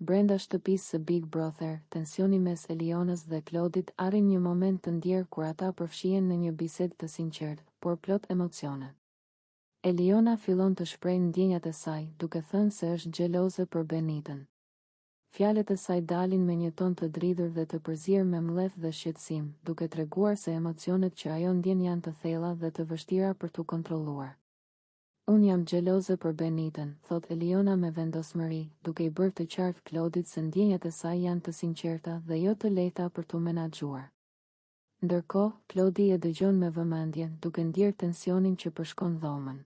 Brenda shtëpisë së Big Brother, tensioni mes Elionës dhe Klodit arrin një moment të ndjerë kur ata përfshihen në një bisedë të sinqertë, por plot emocione. Eliona fillon të shprehë ndjenjat e saj, duke thënë se është xheloze për Benitën. Fjalët e saj dalin me një ton të dridhur dhe të përzier me mllef dhe shqetësim, duke treguar se emocionet që ajo ndjen janë të thella dhe të vështira për t'u kontrolluar. Unë jam xheloze për Benitën, thotë Eliona me vendosmëri, duke i bërë të qartë Klodit se ndjenjat e saj janë të sinqerta dhe jo të lehta për t'u menaxhuar. Ndërkohë, Klodi e dëgjon me vëmendje, duke ndjerë tensionin që përshkon dhomën.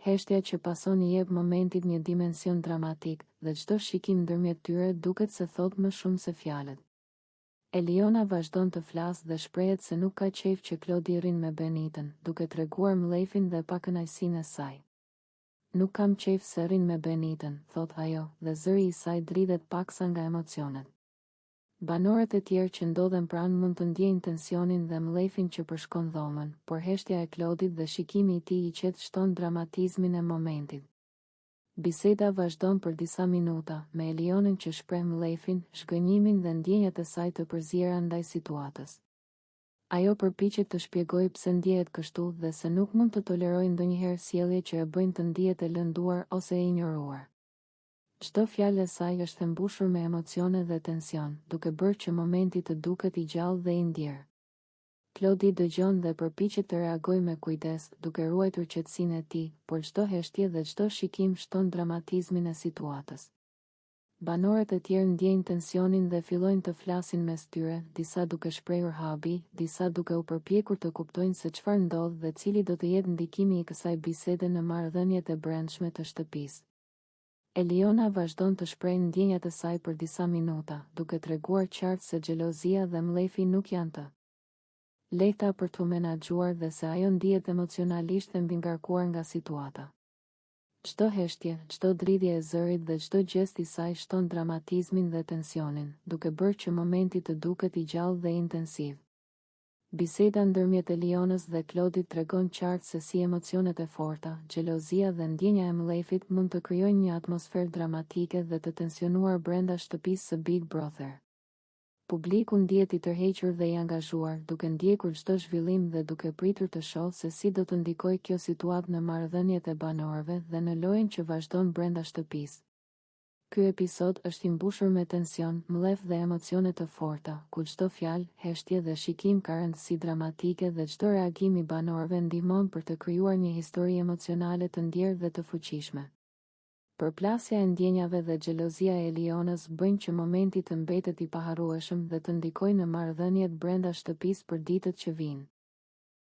Heshtja që pason i jep momentit një dimension dramatik, dhe çdo shikim ndërmjet tyre duket se thotë më shumë se fjalët. Eliona vazhdon të flasë dhe shprehet se nuk ka qejf që Klodi rrin me Benitën, duke treguar mllefin dhe pakënaqësinë e saj. Nuk kam qejf se rrin me Benitën, thotë ajo, dhe zëri i saj dridhet paksa nga emocionet. Banorët e tjerë që ndodhen pranë mund të ndjejnë tensionin dhe mllefin që përshkon dhomën, por heshtja e Klodit dhe shikimi i tij i qetë shton dramatizmin e momentit. Biseda vazhdon për disa minuta, me Elionën që shpreh mllefin, zhgënjimin dhe ndjenjat e saj të përziera ndaj situatës. Ajo përpiqet të shpjegojë pse ndjehet kështu dhe se nuk mund të tolerojë ndonjëherë sjellje që e bëjnë të ndihet e lënduar ose e injoruar. Çdo fjalë e saj është e mbushur me emocione dhe tension, duke bërë që momenti të duket i gjallë dhe i ndjerë. Klodi dëgjon dhe përpiqet të reagojë me kujdes, duke ruajtur qetësinë e tij, por çdo heshtje dhe çdo shikim shton dramatizmin e situatës. Banorët e tjerë ndjejnë tensionin dhe fillojnë të flasin mes tyre, disa duke shprehur habi, disa duke u përpjekur të kuptojnë se çfarë ndodh dhe cili do të jetë ndikimi i kësaj bisede në marrëdhëniet e brendshme të shtëpisë. Eliona vazhdon të shprehë ndjenjat e saj për disa minuta, duke treguar qartë se xhelozia dhe mllefi nuk janë të lehta për t'u menaxhuar dhe se ajo ndihet emocionalisht e mbingarkuar nga situata. Çdo heshtje, çdo dridhje e zërit dhe çdo gjest i saj shton dramatizmin dhe tensionin, duke bërë që momenti të duket i gjallë dhe intensiv. Biseda ndërmjet Elionës dhe Klodit tregon qartë se si emocionet e forta, xhelozia dhe ndjenja e mllefit mund të krijojnë një atmosferë dramatike dhe të tensionuar brenda shtëpisë së Big Brother. Publiku ndihet i tërhequr dhe i angazhuar, duke ndjekur çdo zhvillim dhe duke pritur të shohë se si do të ndikojë kjo situatë në marrëdhëniet e banorëve dhe në lojën që vazhdon brenda shtëpisë. Ky episod është i mbushur me tension, mllef dhe emocione të forta, ku çdo fjalë, heshtje dhe shikim ka rëndësi dramatike dhe çdo reagim i banorëve ndihmon për të krijuar një histori emocionale të ndjerë dhe të fuqishme. Përplasja e ndjenjave dhe xhelozia e Elionës bëjnë që momenti të mbetet i paharrueshëm dhe të ndikojë në marrëdhëniet brenda shtëpisë për ditët që vijnë.